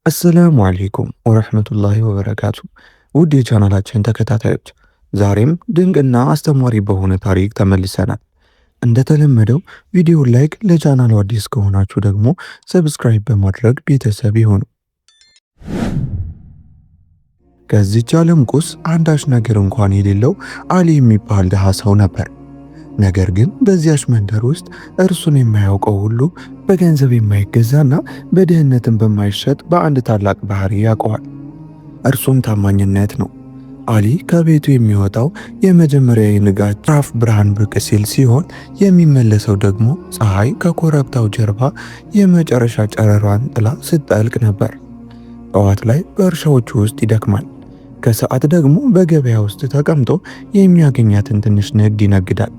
አሰላሙ አለይኩም ወረህመቱላሂ ወበረካቱ። ውድ የቻናላችን ተከታታዮች፣ ዛሬም ድንቅና አስተማሪ በሆነ ታሪክ ተመልሰናል። እንደተለመደው ቪዲዮ like፣ ለቻናሉ አዲስ ከሆናችሁ ደግሞ subscribe በማድረግ ቤተሰብ ይሁኑ። ከዚች ዓለም ቁስ አንዳች ነገር እንኳን የሌለው አሊ የሚባል ድሃ ሰው ነበር። ነገር ግን በዚያች መንደር ውስጥ እርሱን የማያውቀው ሁሉ በገንዘብ የማይገዛና በድህነትን በማይሸጥ በአንድ ታላቅ ባህሪ ያውቀዋል። እርሱም ታማኝነት ነው። አሊ ከቤቱ የሚወጣው የመጀመሪያ የንጋት ራፍ ብርሃን ብቅ ሲል ሲሆን፣ የሚመለሰው ደግሞ ፀሐይ ከኮረብታው ጀርባ የመጨረሻ ጨረሯን ጥላ ስትጠልቅ ነበር። ጠዋት ላይ በእርሻዎቹ ውስጥ ይደክማል። ከሰዓት ደግሞ በገበያ ውስጥ ተቀምጦ የሚያገኛትን ትንሽ ንግድ ይነግዳል።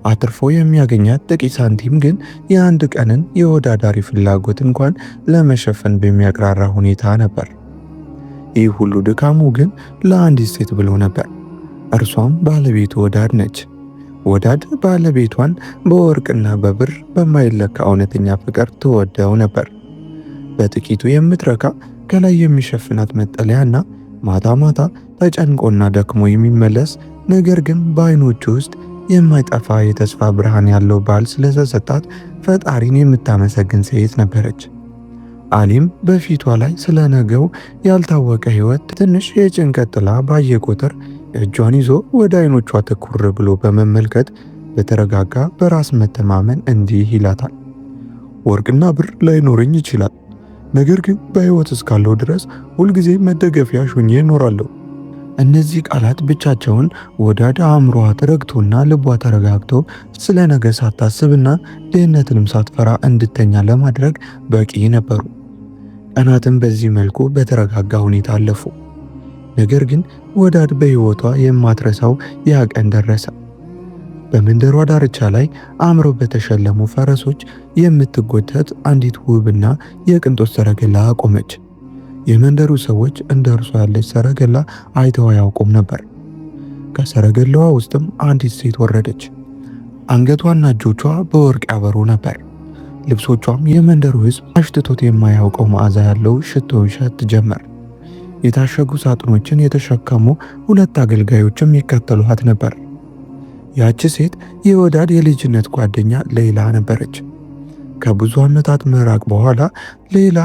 አትርፎ የሚያገኛት ጥቂት ሳንቲም ግን የአንድ ቀንን የወዳዳሪ ፍላጎት እንኳን ለመሸፈን በሚያቅራራ ሁኔታ ነበር። ይህ ሁሉ ድካሙ ግን ለአንዲት ሴት ብሎ ነበር። እርሷም ባለቤቱ ወዳድ ነች። ወዳድ ባለቤቷን በወርቅና በብር በማይለካ እውነተኛ ፍቅር ትወደው ነበር። በጥቂቱ የምትረካ፣ ከላይ የሚሸፍናት መጠለያና ማታ ማታ ተጨንቆና ደክሞ የሚመለስ፣ ነገር ግን በዓይኖቹ ውስጥ የማይጠፋ የተስፋ ብርሃን ያለው ባል ስለተሰጣት ፈጣሪን የምታመሰግን ሴት ነበረች። አሊም በፊቷ ላይ ስለ ነገው ያልታወቀ ሕይወት ትንሽ የጭንቀት ጥላ ባየ ቁጥር እጇን ይዞ ወደ አይኖቿ ትኩር ብሎ በመመልከት በተረጋጋ በራስ መተማመን እንዲህ ይላታል። ወርቅና ብር ላይኖረኝ ይችላል፣ ነገር ግን በሕይወት እስካለው ድረስ ሁልጊዜ መደገፊያሽ ሆኜ እኖራለሁ። እነዚህ ቃላት ብቻቸውን ወዳድ አእምሮዋ ተረግቶና ልቧ ተረጋግቶ ስለ ነገ ሳታስብና ድህነትንም ሳትፈራ እንድተኛ ለማድረግ በቂ ነበሩ። ቀናትም በዚህ መልኩ በተረጋጋ ሁኔታ አለፉ። ነገር ግን ወዳድ በሕይወቷ የማትረሳው ያ ቀን ደረሰ። በመንደሯ ዳርቻ ላይ አምረው በተሸለሙ ፈረሶች የምትጎተት አንዲት ውብና የቅንጦት ሰረገላ ቆመች። የመንደሩ ሰዎች እንደ እርሷ ያለች ሰረገላ አይተው አያውቁም ነበር። ከሰረገላዋ ውስጥም አንዲት ሴት ወረደች። አንገቷና እጆቿ በወርቅ ያበሩ ነበር። ልብሶቿም የመንደሩ ሕዝብ አሽትቶት የማያውቀው መዓዛ ያለው ሽቶ ይሸት ጀመር። የታሸጉ ሳጥኖችን የተሸከሙ ሁለት አገልጋዮችም ይከተሏት ነበር። ያቺ ሴት የወዳድ የልጅነት ጓደኛ ሌይላ ነበረች። ከብዙ ዓመታት መራቅ በኋላ ሌይላ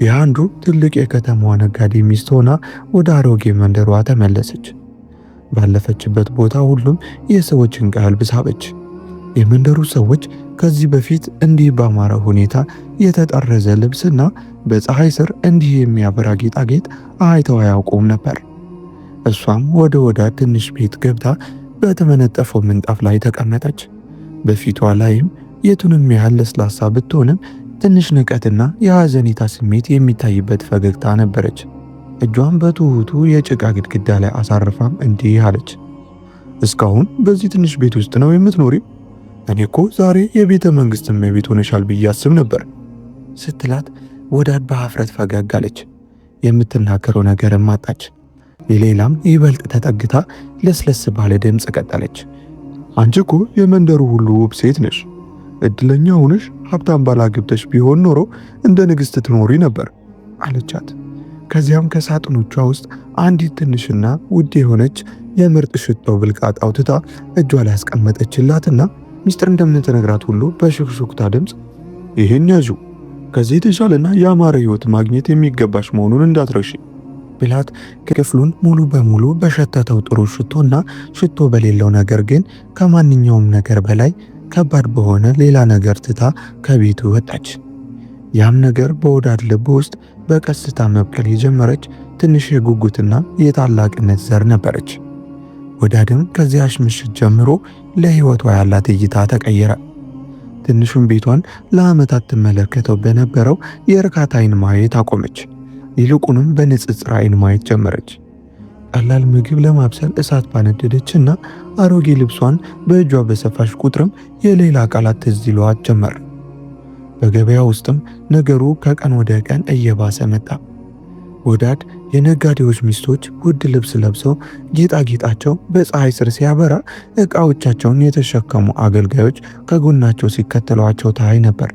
የአንዱ ትልቅ የከተማዋ ነጋዴ ሚስት ሆና ወደ አሮጌ መንደሯ ተመለሰች። ባለፈችበት ቦታ ሁሉም የሰዎችን ቀልብ ሳበች። የመንደሩ ሰዎች ከዚህ በፊት እንዲህ ባማረ ሁኔታ የተጠረዘ ልብስና በፀሐይ ስር እንዲህ የሚያበራ ጌጣጌጥ አይተው አያውቁም ነበር። እሷም ወደ ወዳድ ትንሽ ቤት ገብታ በተመነጠፈው ምንጣፍ ላይ ተቀመጠች። በፊቷ ላይም የቱንም ያህል ለስላሳ ብትሆንም ትንሽ ንቀትና የሐዘኔታ ስሜት የሚታይበት ፈገግታ ነበረች። እጇን በትሁቱ የጭቃ ግድግዳ ላይ አሳርፋም እንዲህ አለች። እስካሁን በዚህ ትንሽ ቤት ውስጥ ነው የምትኖሪ? እኔ እኮ ዛሬ የቤተ መንግስት እመቤት ሆነሻል ብዬ አስብ ነበር ስትላት ወዳድ በሀፍረት ፈገግ አለች። የምትናገረው ነገርም አጣች። ሌላም ይበልጥ ተጠግታ ለስለስ ባለ ድምፅ ቀጠለች። አንቺ እኮ የመንደሩ ሁሉ ውብ ሴት ነሽ። እድለኛ ሆነሽ ሀብታም ባል አግብተሽ ቢሆን ኖሮ እንደ ንግሥት ትኖሪ ነበር አለቻት። ከዚያም ከሳጥኖቿ ውስጥ አንዲት ትንሽና ውድ የሆነች የምርጥ ሽቶ ብልቃጥ አውጥታ እጇ ላይ ያስቀመጠችላትና ሚስጥር እንደምትነግራት ሁሉ በሹክሹክታ ድምፅ ይህን ያዡ፣ ከዚህ የተሻለና የአማረ ሕይወት ማግኘት የሚገባሽ መሆኑን እንዳትረሺ ብላት ክፍሉን ሙሉ በሙሉ በሸተተው ጥሩ ሽቶና ሽቶ በሌለው ነገር ግን ከማንኛውም ነገር በላይ ከባድ በሆነ ሌላ ነገር ትታ ከቤቱ ወጣች። ያም ነገር በወዳድ ልብ ውስጥ በቀስታ መብቀል የጀመረች ትንሽ የጉጉትና የታላቅነት ዘር ነበረች። ወዳድም ከዚያች ምሽት ጀምሮ ለሕይወቷ ያላት እይታ ተቀየረ። ትንሹን ቤቷን ለዓመታት ትመለከተው በነበረው የእርካታ ዓይን ማየት አቆመች። ይልቁንም በንጽጽር ዓይን ማየት ጀመረች። ቀላል ምግብ ለማብሰል እሳት ባነደደችና አሮጌ ልብሷን በእጇ በሰፋሽ ቁጥርም የሌላ ቃላት ትዝ ይሏት ጀመር። በገበያ ውስጥም ነገሩ ከቀን ወደ ቀን እየባሰ መጣ። ወዳድ የነጋዴዎች ሚስቶች ውድ ልብስ ለብሰው ጌጣጌጣቸው በፀሐይ ስር ሲያበራ፣ ዕቃዎቻቸውን የተሸከሙ አገልጋዮች ከጎናቸው ሲከተሏቸው ታይ ነበር።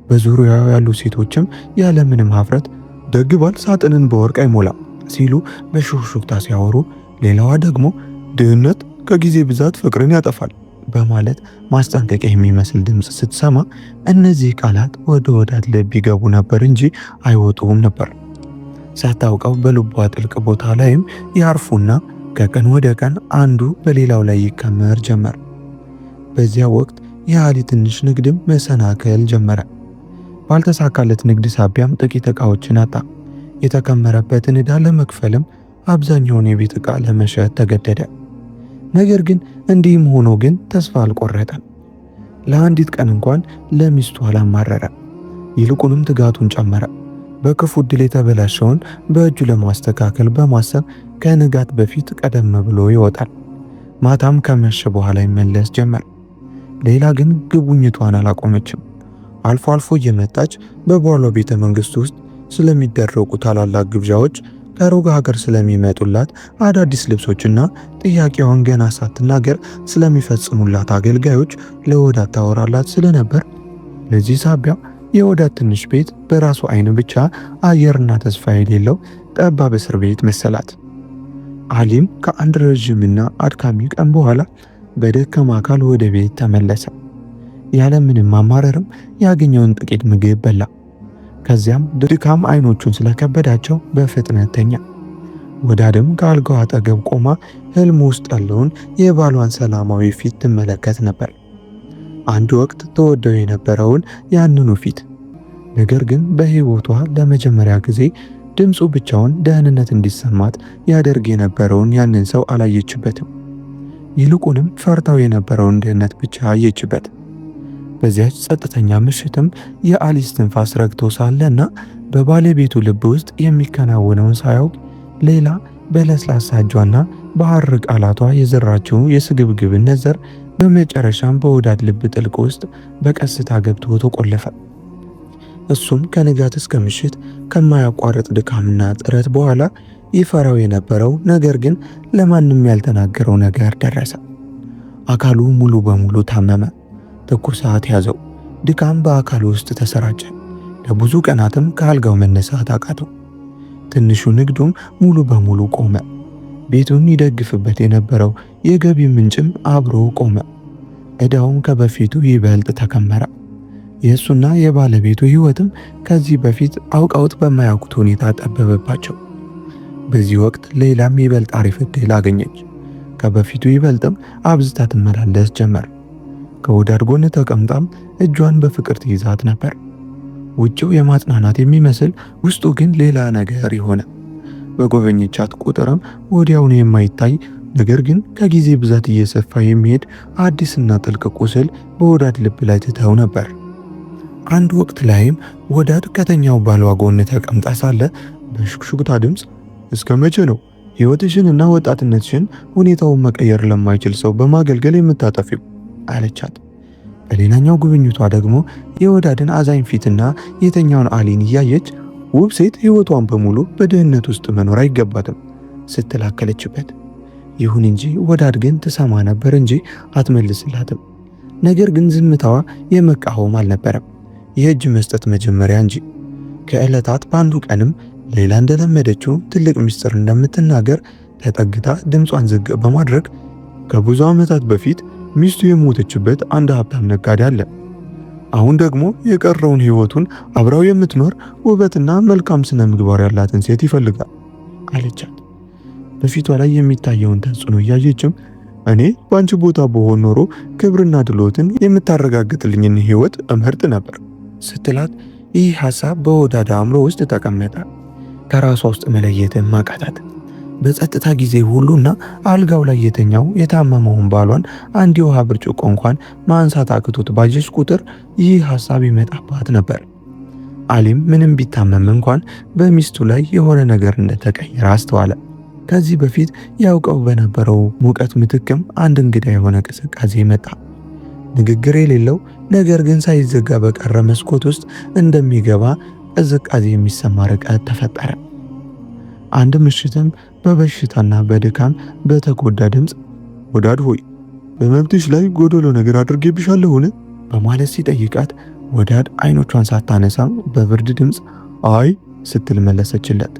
በዙሪያው ያሉ ሴቶችም ያለምንም ሀፍረት ደግ ባል ሳጥንን በወርቅ አይሞላም ሲሉ በሹክሹክታ ሲያወሩ፣ ሌላዋ ደግሞ ድህነት ከጊዜ ብዛት ፍቅርን ያጠፋል በማለት ማስጠንቀቂያ የሚመስል ድምፅ ስትሰማ እነዚህ ቃላት ወደ ወዳድ ልብ ይገቡ ነበር እንጂ አይወጡም ነበር። ሳታውቀው በልቧ ጥልቅ ቦታ ላይም ያርፉና ከቀን ወደ ቀን አንዱ በሌላው ላይ ይከመር ጀመር። በዚያ ወቅት የአሊ ትንሽ ንግድም መሰናከል ጀመረ። ባልተሳካለት ንግድ ሳቢያም ጥቂት ዕቃዎችን አጣ። የተከመረበትን ዕዳ ለመክፈልም አብዛኛውን የቤት ዕቃ ለመሸጥ ተገደደ። ነገር ግን እንዲህም ሆኖ ግን ተስፋ አልቆረጠም። ለአንዲት ቀን እንኳን ለሚስቱ አላማረረም። ይልቁንም ትጋቱን ጨመረ። በክፉ ዕድል የተበላሸውን በእጁ ለማስተካከል በማሰብ ከንጋት በፊት ቀደም ብሎ ይወጣል። ማታም ከመሸ በኋላ ይመለስ ጀመር። ሌላ ግን ግቡኝቷን አላቆመችም። አልፎ አልፎ እየመጣች በባሏ ቤተ መንግስት ውስጥ ስለሚደረጉ ታላላቅ ግብዣዎች፣ ከሩቅ ሀገር ስለሚመጡላት አዳዲስ ልብሶችና ጥያቄዋን ገና ሳትናገር ስለሚፈጽሙላት አገልጋዮች ለወዳት ታወራላት ስለነበር ለዚህ ሳቢያ የወዳት ትንሽ ቤት በራሱ አይን ብቻ አየርና ተስፋ የሌለው ጠባብ እስር ቤት መሰላት። አሊም ከአንድ ረዥምና አድካሚ ቀን በኋላ በደከመ አካል ወደ ቤት ተመለሰ። ያለምንም ማማረርም ያገኘውን ጥቂት ምግብ በላ። ከዚያም ድካም አይኖቹን ስለከበዳቸው በፍጥነት ተኛ። ወዳድም ከአልጋው አጠገብ ቆማ ህልም ውስጥ ያለውን የባሏን ሰላማዊ ፊት ትመለከት ነበር። አንድ ወቅት ተወደው የነበረውን ያንኑ ፊት። ነገር ግን በህይወቷ ለመጀመሪያ ጊዜ ድምፁ ብቻውን ደህንነት እንዲሰማት ያደርግ የነበረውን ያንን ሰው አላየችበትም። ይልቁንም ፈርታው የነበረውን ድህነት ብቻ አየችበት። በዚያች ጸጥተኛ ምሽትም የአሊስ ትንፋስ ረግቶ ሳለና በባለቤቱ ልብ ውስጥ የሚከናወነውን ሳያውቅ ሌላ በለስላሳ እጇና በሐር ቃላቷ የዘራችው የስግብግብነት ዘር በመጨረሻም በወዳድ ልብ ጥልቅ ውስጥ በቀስታ ገብቶ ተቆለፈ። እሱም ከንጋት እስከ ምሽት ከማያቋርጥ ድካምና ጥረት በኋላ ይፈራው የነበረው ነገር ግን ለማንም ያልተናገረው ነገር ደረሰ። አካሉ ሙሉ በሙሉ ታመመ። ትኩሳት ያዘው። ድካም በአካሉ ውስጥ ተሰራጨ። ለብዙ ቀናትም ከአልጋው መነሳት አቃተው። ትንሹ ንግዱም ሙሉ በሙሉ ቆመ። ቤቱን ይደግፍበት የነበረው የገቢ ምንጭም አብሮ ቆመ። ዕዳውም ከበፊቱ ይበልጥ ተከመረ። የእሱና የባለቤቱ ሕይወትም ከዚህ በፊት አውቀውት በማያውቁት ሁኔታ ጠበበባቸው። በዚህ ወቅት ሌላም ይበልጥ አሪፍ ዕድል አገኘች። ከበፊቱ ይበልጥም አብዝታ ትመላለስ ጀመር። ከወዳድ ጎን ተቀምጣም እጇን በፍቅር ትይዛት ነበር። ውጭው የማጽናናት የሚመስል ውስጡ ግን ሌላ ነገር የሆነ። በጎበኘቻት ቁጥርም ወዲያውኑ የማይታይ ነገር ግን ከጊዜ ብዛት እየሰፋ የሚሄድ አዲስና ጥልቅ ቁስል በወዳድ ልብ ላይ ትተው ነበር። አንድ ወቅት ላይም ወዳድ ከተኛው ባሏ ጎን ተቀምጣ ሳለ በሹክሹክታ ድምፅ እስከ መቼ ነው ሕይወትሽን እና ወጣትነትሽን ሁኔታውን መቀየር ለማይችል ሰው በማገልገል የምታጠፊው? አለቻት። በሌላኛው ጉብኝቷ ደግሞ የወዳድን አዛኝ ፊትና የተኛውን አሊን እያየች ውብ ሴት ሕይወቷን በሙሉ በድህነት ውስጥ መኖር አይገባትም ስትላከለችበት። ይሁን እንጂ ወዳድ ግን ትሰማ ነበር እንጂ አትመልስላትም። ነገር ግን ዝምታዋ የመቃወም አልነበረም፣ የእጅ መስጠት መጀመሪያ እንጂ። ከዕለታት በአንዱ ቀንም ሌላ እንደለመደችው ትልቅ ምስጢር እንደምትናገር ተጠግታ ድምጿን ዝግ በማድረግ ከብዙ ዓመታት በፊት ሚስቱ የሞተችበት አንድ ሀብታም ነጋዴ አለ። አሁን ደግሞ የቀረውን ሕይወቱን አብራው የምትኖር ውበትና መልካም ስነ ምግባር ያላትን ሴት ይፈልጋል አለቻት። በፊቷ ላይ የሚታየውን ተጽዕኖ እያየችም እኔ በአንቺ ቦታ በሆን ኖሮ ክብርና ድሎትን የምታረጋግጥልኝን ሕይወት እመርጥ ነበር ስትላት ይህ ሐሳብ በወዳዳ አእምሮ ውስጥ ተቀመጠ። ከራሷ ውስጥ መለየትን ማቃታት። በጸጥታ ጊዜ ሁሉና አልጋው ላይ የተኛው የታመመውን ባሏን አንድ የውሃ ብርጭቆ እንኳን ማንሳት አቅቶት ባየች ቁጥር ይህ ሐሳብ ይመጣባት ነበር። አሊም ምንም ቢታመም እንኳን በሚስቱ ላይ የሆነ ነገር እንደተቀየረ አስተዋለ። ከዚህ በፊት ያውቀው በነበረው ሙቀት ምትክም አንድ እንግዳ የሆነ ቅዝቃዜ መጣ። ንግግር የሌለው ነገር ግን ሳይዘጋ በቀረ መስኮት ውስጥ እንደሚገባ ቅዝቃዜ የሚሰማ ርቀት ተፈጠረ። አንድ ምሽትም በበሽታና በድካም በተጎዳ ድምፅ ወዳድ ሆይ በመብትሽ ላይ ጎደሎ ነገር አድርጌብሻለሁን? በማለት ሲጠይቃት ወዳድ አይኖቿን ሳታነሳም በብርድ ድምፅ አይ ስትል መለሰችለት።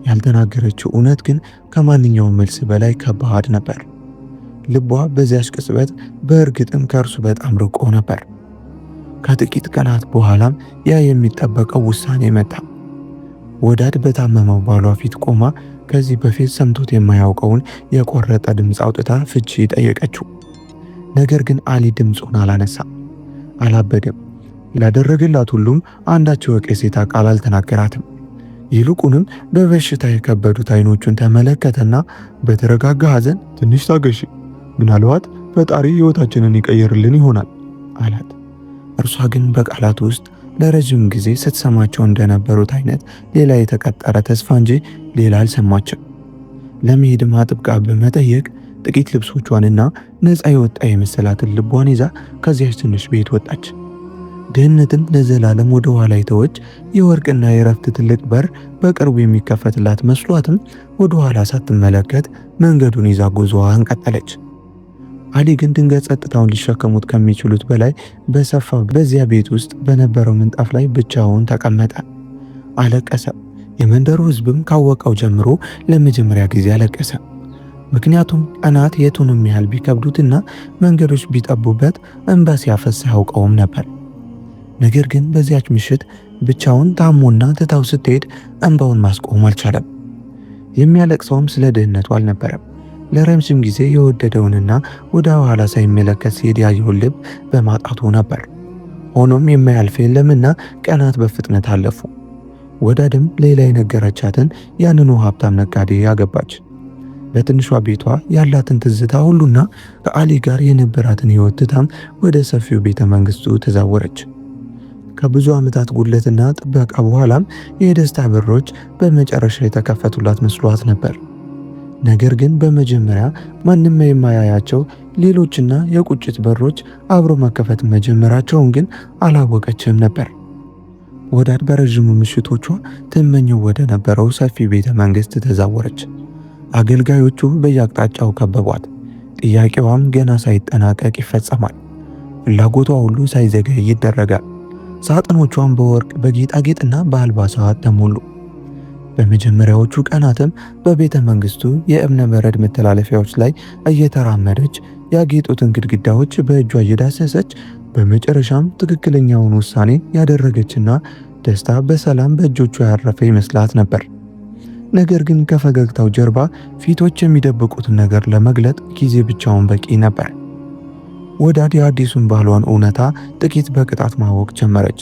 ያልተናገረችው እውነት ግን ከማንኛውም መልስ በላይ ከባድ ነበር። ልቧ በዚያች ቅጽበት በእርግጥም ከእርሱ በጣም ርቆ ነበር። ከጥቂት ቀናት በኋላም ያ የሚጠበቀው ውሳኔ መጣ። ወዳድ በታመመው ባሏ ፊት ቆማ ከዚህ በፊት ሰምቶት የማያውቀውን የቆረጠ ድምፅ አውጥታ ፍቺ ጠየቀችው። ነገር ግን አሊ ድምፁን አላነሳም፣ አላበደም። ላደረገላት ሁሉም አንዳች ወቀሴታ ቃል አልተናገራትም። ይልቁንም በበሽታ የከበዱት አይኖቹን ተመለከተና በተረጋጋ ሐዘን ትንሽ ታገሺ፣ ምናልባት ፈጣሪ ሕይወታችንን ይቀይርልን ይሆናል አላት። እርሷ ግን በቃላት ውስጥ ለረጅም ጊዜ ስትሰማቸው እንደነበሩት አይነት ሌላ የተቀጠረ ተስፋ እንጂ ሌላ አልሰማችም። ለመሄድም አጥብቃ በመጠየቅ ጥቂት ልብሶቿንና ነፃ የወጣ የመሰላትን ልቧን ይዛ ከዚያች ትንሽ ቤት ወጣች። ድህነትን ለዘላለም ወደ ኋላ የተወች የወርቅና የረፍት ትልቅ በር በቅርቡ የሚከፈትላት መስሏትም ወደ ኋላ ሳትመለከት መንገዱን ይዛ ጉዞዋን ቀጠለች። አሊ ግን ድንገት ጸጥታውን ሊሸከሙት ከሚችሉት በላይ በሰፋው በዚያ ቤት ውስጥ በነበረው ምንጣፍ ላይ ብቻውን ተቀመጠ። አለቀሰ። የመንደሩ ሕዝብም ካወቀው ጀምሮ ለመጀመሪያ ጊዜ አለቀሰ። ምክንያቱም ቀናት የቱንም ያህል ቢከብዱትና መንገዶች ቢጠቡበት እንባ ሲያፈስ አያውቀውም ነበር። ነገር ግን በዚያች ምሽት ብቻውን ታሞና ትታው ስትሄድ እንባውን ማስቆም አልቻለም። የሚያለቅሰውም ስለ ድህነቱ አልነበረም። ለረጅም ጊዜ የወደደውንና ወደ ኋላ ሳይመለከት ሲሄድ ያየውን ልብ በማጣቱ ነበር። ሆኖም የማያልፍ የለምና ቀናት በፍጥነት አለፉ። ወዳድም ሌላ የነገረቻትን ያንኑ ሀብታም ነጋዴ ያገባች። በትንሿ ቤቷ ያላትን ትዝታ ሁሉና ከአሊ ጋር የነበራትን ሕይወት ትታም ወደ ሰፊው ቤተ መንግስቱ ተዛወረች። ከብዙ ዓመታት ጉድለትና ጥበቃ በኋላም የደስታ በሮች በመጨረሻ የተከፈቱላት መስሏት ነበር። ነገር ግን በመጀመሪያ ማንም የማያያቸው ሌሎችና የቁጭት በሮች አብሮ መከፈት መጀመራቸውን ግን አላወቀችም ነበር። ወዳድ በረዥሙ ምሽቶቿ ትመኘው ወደ ነበረው ሰፊ ቤተ መንግስት ተዛወረች። አገልጋዮቹ በየአቅጣጫው ከበቧት። ጥያቄዋም ገና ሳይጠናቀቅ ይፈጸማል። ፍላጎቷ ሁሉ ሳይዘገይ ይደረጋል። ሳጥኖቿም በወርቅ በጌጣጌጥና በአልባሳት ተሞሉ። በመጀመሪያዎቹ ቀናትም በቤተ መንግስቱ የእብነ በረድ መተላለፊያዎች ላይ እየተራመደች ያጌጡትን ግድግዳዎች በእጇ እየዳሰሰች በመጨረሻም ትክክለኛውን ውሳኔ ያደረገችና ደስታ በሰላም በእጆቿ ያረፈ ይመስላት ነበር። ነገር ግን ከፈገግታው ጀርባ ፊቶች የሚደብቁትን ነገር ለመግለጥ ጊዜ ብቻውን በቂ ነበር። ወዳድ የአዲሱን ባሏን እውነታ ጥቂት በቅጣት ማወቅ ጀመረች።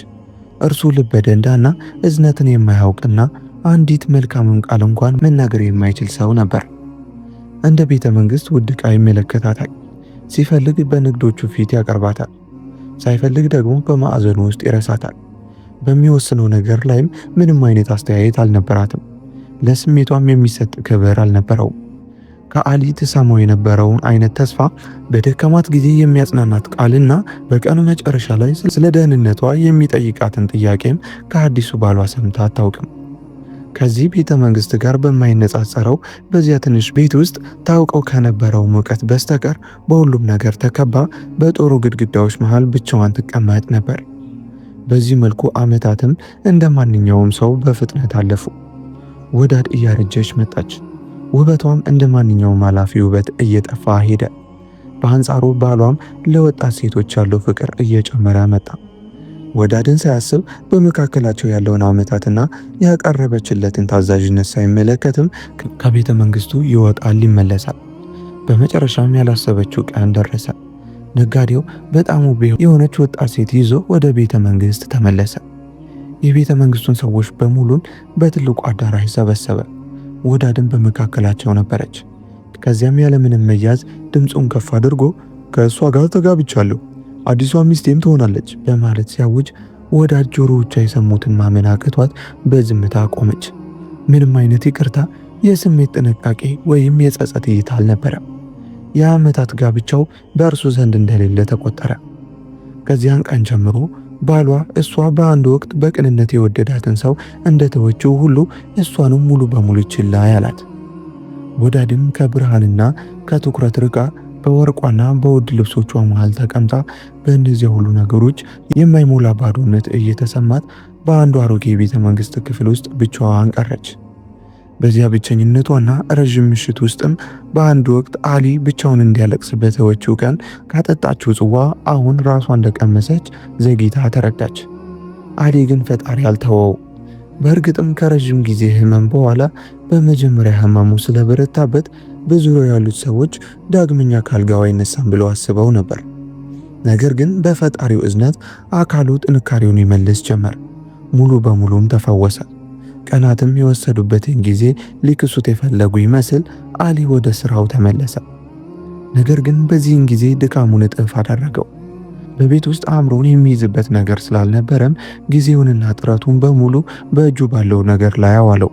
እርሱ ልበ ደንዳና፣ እዝነትን የማያውቅና አንዲት መልካምን ቃል እንኳን መናገር የማይችል ሰው ነበር። እንደ ቤተ መንግስት ውድ ዕቃ ይመለከታታል። ሲፈልግ በንግዶቹ ፊት ያቀርባታል፣ ሳይፈልግ ደግሞ በማዕዘኑ ውስጥ ይረሳታል። በሚወስነው ነገር ላይም ምንም አይነት አስተያየት አልነበራትም። ለስሜቷም የሚሰጥ ክብር አልነበረውም። ከአሊ ትሰማው የነበረውን አይነት ተስፋ፣ በደከማት ጊዜ የሚያጽናናት ቃልና በቀኑ መጨረሻ ላይ ስለ ደህንነቷ የሚጠይቃትን ጥያቄም ከአዲሱ ባሏ ሰምታ አታውቅም። ከዚህ ቤተ መንግስት ጋር በማይነጻጸረው በዚያ ትንሽ ቤት ውስጥ ታውቀው ከነበረው ሙቀት በስተቀር በሁሉም ነገር ተከባ በጦሩ ግድግዳዎች መሃል ብቻዋን ትቀመጥ ነበር። በዚህ መልኩ ዓመታትም እንደ ማንኛውም ሰው በፍጥነት አለፉ። ወዳድ እያረጀች መጣች። ውበቷም እንደ ማንኛውም ኃላፊ ውበት እየጠፋ ሄደ። በአንጻሩ ባሏም ለወጣት ሴቶች ያለው ፍቅር እየጨመረ መጣ። ወዳድን ሳያስብ በመካከላቸው ያለውን ዓመታትና ያቀረበችለትን ታዛዥነት ሳይመለከትም ከቤተ መንግስቱ ይወጣል፣ ይመለሳል። በመጨረሻም ያላሰበችው ቀን ደረሰ። ነጋዴው በጣም ውብ የሆነች ወጣት ሴት ይዞ ወደ ቤተ መንግስት ተመለሰ። የቤተ መንግስቱን ሰዎች በሙሉን በትልቁ አዳራሽ ሰበሰበ። ወዳድን በመካከላቸው ነበረች። ከዚያም ያለምንም መያዝ ድምፁን ከፍ አድርጎ ከእሷ ጋር ተጋብቻለሁ፣ አዲሷ ሚስቴም ትሆናለች በማለት ሲያውጅ ወዳጅ ጆሮዎቿ የሰሙትን ማመን አቅቷት በዝምታ ቆመች። ምንም አይነት ይቅርታ፣ የስሜት ጥንቃቄ ወይም የጸጸት እይታ አልነበረም። የዓመታት ጋብቻው በእርሱ ዘንድ እንደሌለ ተቆጠረ። ከዚያን ቀን ጀምሮ ባሏ እሷ በአንድ ወቅት በቅንነት የወደዳትን ሰው እንደተወችው ሁሉ እሷንም ሙሉ በሙሉ ችላ ያላት። ወዳድም ከብርሃንና ከትኩረት ርቃ በወርቋና በውድ ልብሶቿ መሃል ተቀምጣ በእነዚያ ሁሉ ነገሮች የማይሞላ ባዶነት እየተሰማት በአንዱ አሮጌ ቤተ መንግሥት ክፍል ውስጥ ብቻዋን ቀረች። በዚያ ብቸኝነቷና ረዥም ምሽት ውስጥም በአንድ ወቅት አሊ ብቻውን እንዲያለቅስ በተወችው ቀን ካጠጣችው ጽዋ አሁን ራሷ እንደቀመሰች ዘግይታ ተረዳች። አሊ ግን ፈጣሪ አልተወው። በእርግጥም ከረዥም ጊዜ ህመም በኋላ በመጀመሪያ ህመሙ ስለበረታበት በዙሪያው ያሉት ሰዎች ዳግመኛ ካልጋው አይነሳም ብለው አስበው ነበር። ነገር ግን በፈጣሪው እዝነት አካሉ ጥንካሬውን ይመልስ ጀመር። ሙሉ በሙሉም ተፈወሰ። ቀናትም የወሰዱበትን ጊዜ ሊክሱት የፈለጉ ይመስል አሊ ወደ ስራው ተመለሰ። ነገር ግን በዚህን ጊዜ ድካሙን እጥፍ አደረገው። በቤት ውስጥ አእምሮውን የሚይዝበት ነገር ስላልነበረም ጊዜውንና ጥረቱን በሙሉ በእጁ ባለው ነገር ላይ አዋለው።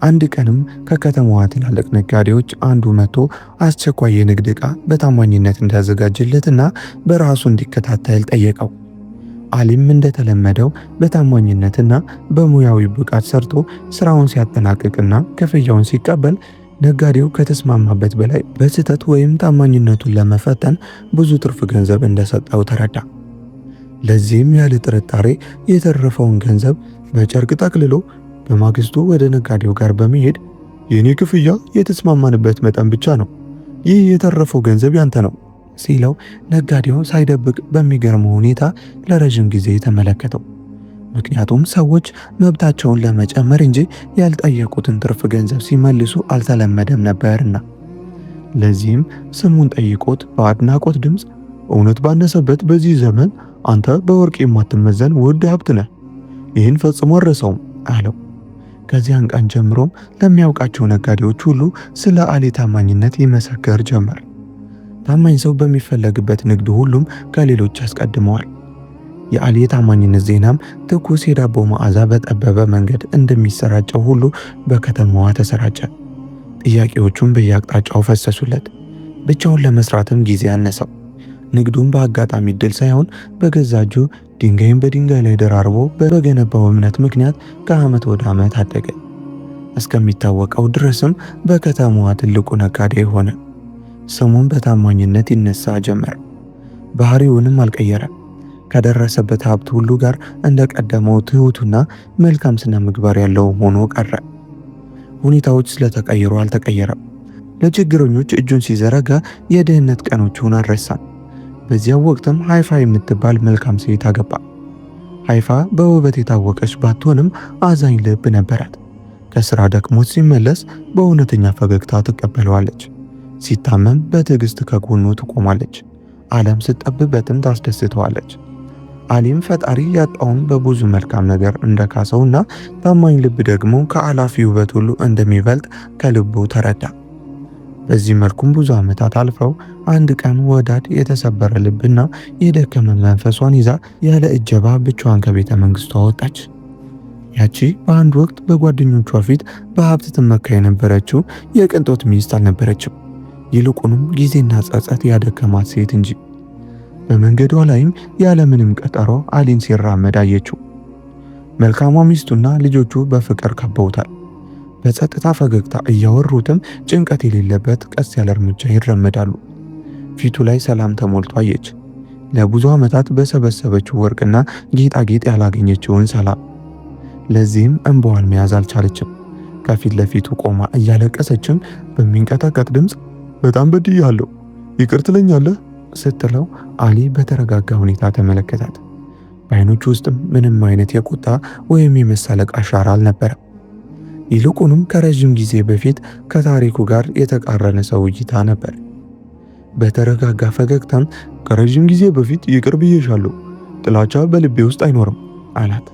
አንድ ቀንም ከከተማዋ ትላልቅ ነጋዴዎች አንዱ መጥቶ አስቸኳይ የንግድ ዕቃ በታማኝነት እንዲያዘጋጅለትና በራሱ እንዲከታተል ጠየቀው። አሊም እንደተለመደው በታማኝነትና በሙያዊ ብቃት ሰርቶ ስራውን ሲያጠናቅቅና ክፍያውን ሲቀበል ነጋዴው ከተስማማበት በላይ በስህተት ወይም ታማኝነቱን ለመፈተን ብዙ ትርፍ ገንዘብ እንደሰጠው ተረዳ። ለዚህም ያለ ጥርጣሬ የተረፈውን ገንዘብ በጨርቅ ጠቅልሎ በማግስቱ ወደ ነጋዴው ጋር በመሄድ የኔ ክፍያ የተስማማንበት መጠን ብቻ ነው፣ ይህ የተረፈው ገንዘብ ያንተ ነው ሲለው ነጋዴው ሳይደብቅ በሚገርመው ሁኔታ ለረዥም ጊዜ ተመለከተው። ምክንያቱም ሰዎች መብታቸውን ለመጨመር እንጂ ያልጠየቁትን ትርፍ ገንዘብ ሲመልሱ አልተለመደም ነበርና። ለዚህም ስሙን ጠይቆት በአድናቆት ድምፅ እውነት ባነሰበት በዚህ ዘመን አንተ በወርቅ የማትመዘን ውድ ሀብት ነህ፣ ይህን ፈጽሞ አልረሳውም አለው። ከዚያን ቀን ጀምሮም ለሚያውቃቸው ነጋዴዎች ሁሉ ስለ አሊ ታማኝነት ይመሰክር ጀመር። ታማኝ ሰው በሚፈለግበት ንግድ ሁሉም ከሌሎች ያስቀድመዋል። የአሊ የታማኝነት ዜናም ትኩስ የዳቦ መዓዛ በጠበበ መንገድ እንደሚሰራጨው ሁሉ በከተማዋ ተሰራጨ። ጥያቄዎቹም በየአቅጣጫው ፈሰሱለት። ብቻውን ለመስራትም ጊዜ አነሰው። ንግዱን በአጋጣሚ እድል ሳይሆን በገዛ እጁ ድንጋይን በድንጋይ ላይ ደራርቦ በገነባው እምነት ምክንያት ከዓመት ወደ ዓመት አደገ። እስከሚታወቀው ድረስም በከተማዋ ትልቁ ነጋዴ ሆነ። ስሙን በታማኝነት ይነሳ ጀመር። ባህሪውንም አልቀየረም። ከደረሰበት ሀብት ሁሉ ጋር እንደቀደመው ትሁቱና መልካም ስነ ምግባር ያለው ሆኖ ቀረ። ሁኔታዎች ስለተቀየሩ አልተቀየረም። ለችግረኞች እጁን ሲዘረጋ የድህነት ቀኖቹን አልረሳም። በዚያው ወቅትም ሃይፋ የምትባል መልካም ሴት አገባ። ሃይፋ በውበት የታወቀች ባትሆንም አዛኝ ልብ ነበራት። ከስራ ደክሞት ሲመለስ በእውነተኛ ፈገግታ ትቀበለዋለች። ሲታመም በትዕግስት ከጎኑ ትቆማለች። ዓለም ስትጠብበትም ታስደስተዋለች። አሊም ፈጣሪ ያጣውን በብዙ መልካም ነገር እንደካሰውና ታማኝ ልብ ደግሞ ከአላፊ ውበት ሁሉ እንደሚበልጥ ከልቡ ተረዳ። በዚህ መልኩም ብዙ ዓመታት አልፈው አንድ ቀን ወዳድ የተሰበረ ልብና የደከመ መንፈሷን ይዛ ያለ እጀባ ብቻዋን ከቤተ መንግስቷ ወጣች። ያቺ በአንድ ወቅት በጓደኞቿ ፊት በሀብት ትመካ የነበረችው የቅንጦት ሚስት አልነበረችም። ይልቁንም ጊዜና ጸጸት ያደከማት ሴት እንጂ። በመንገዷ ላይም ያለምንም ቀጠሮ አሊን ሲራመድ አየችው። መልካሟ ሚስቱና ልጆቹ በፍቅር ከበውታል። በጸጥታ ፈገግታ እያወሩትም ጭንቀት የሌለበት ቀስ ያለ እርምጃ ይራመዳሉ። ፊቱ ላይ ሰላም ተሞልቶ አየች። ለብዙ ዓመታት በሰበሰበችው ወርቅና ጌጣጌጥ ያላገኘችውን ሰላም። ለዚህም እንባዋን መያዝ አልቻለችም። ከፊት ለፊቱ ቆማ እያለቀሰችም በሚንቀጠቀጥ ድምፅ በጣም በድያለሁ፣ ይቅር ትለኛለህ ስትለው አሊ በተረጋጋ ሁኔታ ተመለከታት። በአይኖቹ ውስጥም ምንም አይነት የቁጣ ወይም የመሳለቅ አሻራ አልነበረም። ይልቁንም ከረዥም ጊዜ በፊት ከታሪኩ ጋር የተቃረነ ሰው እይታ ነበር። በተረጋጋ ፈገግታም ከረዥም ጊዜ በፊት ይቅር ብዬሻለሁ፣ ጥላቻ በልቤ ውስጥ አይኖርም አላት።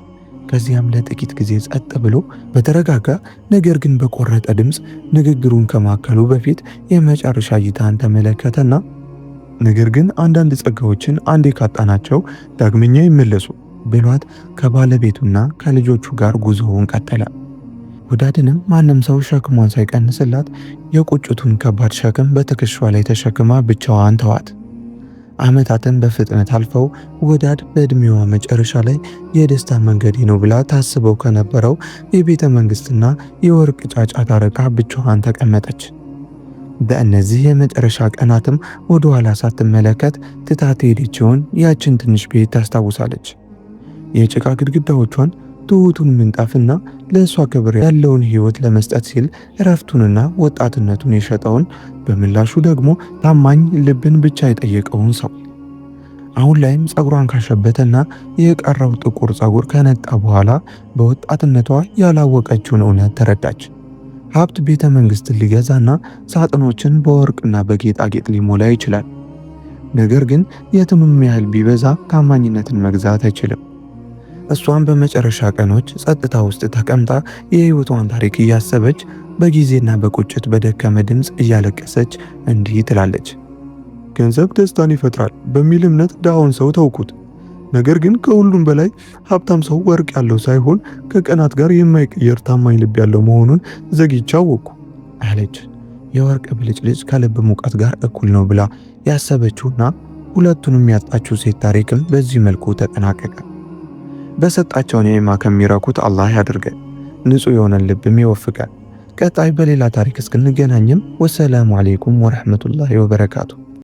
ከዚያም ለጥቂት ጊዜ ጸጥ ብሎ በተረጋጋ ነገር ግን በቆረጠ ድምፅ ንግግሩን ከማከሉ በፊት የመጨረሻ እይታን ተመለከተና ነገር ግን አንዳንድ ጸጋዎችን አንዴ ካጣናቸው ዳግመኛ ይመለሱ ብሏት ከባለቤቱና ከልጆቹ ጋር ጉዞውን ቀጠለ። ወዳድንም ማንም ሰው ሸክሟን ሳይቀንስላት የቁጭቱን ከባድ ሸክም በትከሻዋ ላይ ተሸክማ ብቻዋን ተዋት። ዓመታትን በፍጥነት አልፈው ወዳድ በዕድሜዋ መጨረሻ ላይ የደስታ መንገዴ ነው ብላ ታስበው ከነበረው የቤተ መንግስትና የወርቅ ጫጫታ ርቃ ብቻዋን ተቀመጠች። በእነዚህ የመጨረሻ ቀናትም ወደ ኋላ ሳትመለከት ትታት የሄደችውን ያችን ትንሽ ቤት ታስታውሳለች። የጭቃ ግድግዳዎቿን፣ ትሑቱን ምንጣፍና ለእሷ ክብር ያለውን ሕይወት ለመስጠት ሲል እረፍቱንና ወጣትነቱን የሸጠውን፣ በምላሹ ደግሞ ታማኝ ልብን ብቻ የጠየቀውን ሰው። አሁን ላይም ፀጉሯን ካሸበተና የቀረው ጥቁር ፀጉር ከነጣ በኋላ በወጣትነቷ ያላወቀችውን እውነት ተረዳች። ሀብት ቤተ መንግስትን ሊገዛና ሳጥኖችን በወርቅና በጌጣጌጥ ሊሞላ ይችላል። ነገር ግን የትምም ያህል ቢበዛ ታማኝነትን መግዛት አይችልም። እሷን በመጨረሻ ቀኖች ጸጥታ ውስጥ ተቀምጣ የህይወቷን ታሪክ እያሰበች በጊዜና በቁጭት በደከመ ድምፅ እያለቀሰች እንዲህ ትላለች። ገንዘብ ደስታን ይፈጥራል በሚል እምነት ድሃውን ሰው ተውኩት። ነገር ግን ከሁሉም በላይ ሀብታም ሰው ወርቅ ያለው ሳይሆን ከቀናት ጋር የማይቀየር ታማኝ ልብ ያለው መሆኑን ዘግይቼ አወቅኩ አለች። የወርቅ ብልጭልጭ ከልብ ሙቀት ጋር እኩል ነው ብላ ያሰበችውና ሁለቱንም ያጣችው ሴት ታሪክም በዚህ መልኩ ተጠናቀቀ። በሰጣቸው ኒዕማ ከሚረኩት አላህ ያድርገን፣ ንጹህ የሆነን ልብም ይወፍቀን። ቀጣይ በሌላ ታሪክ እስክንገናኝም ወሰላሙ አለይኩም ወረሕመቱላሂ ወበረካቱ።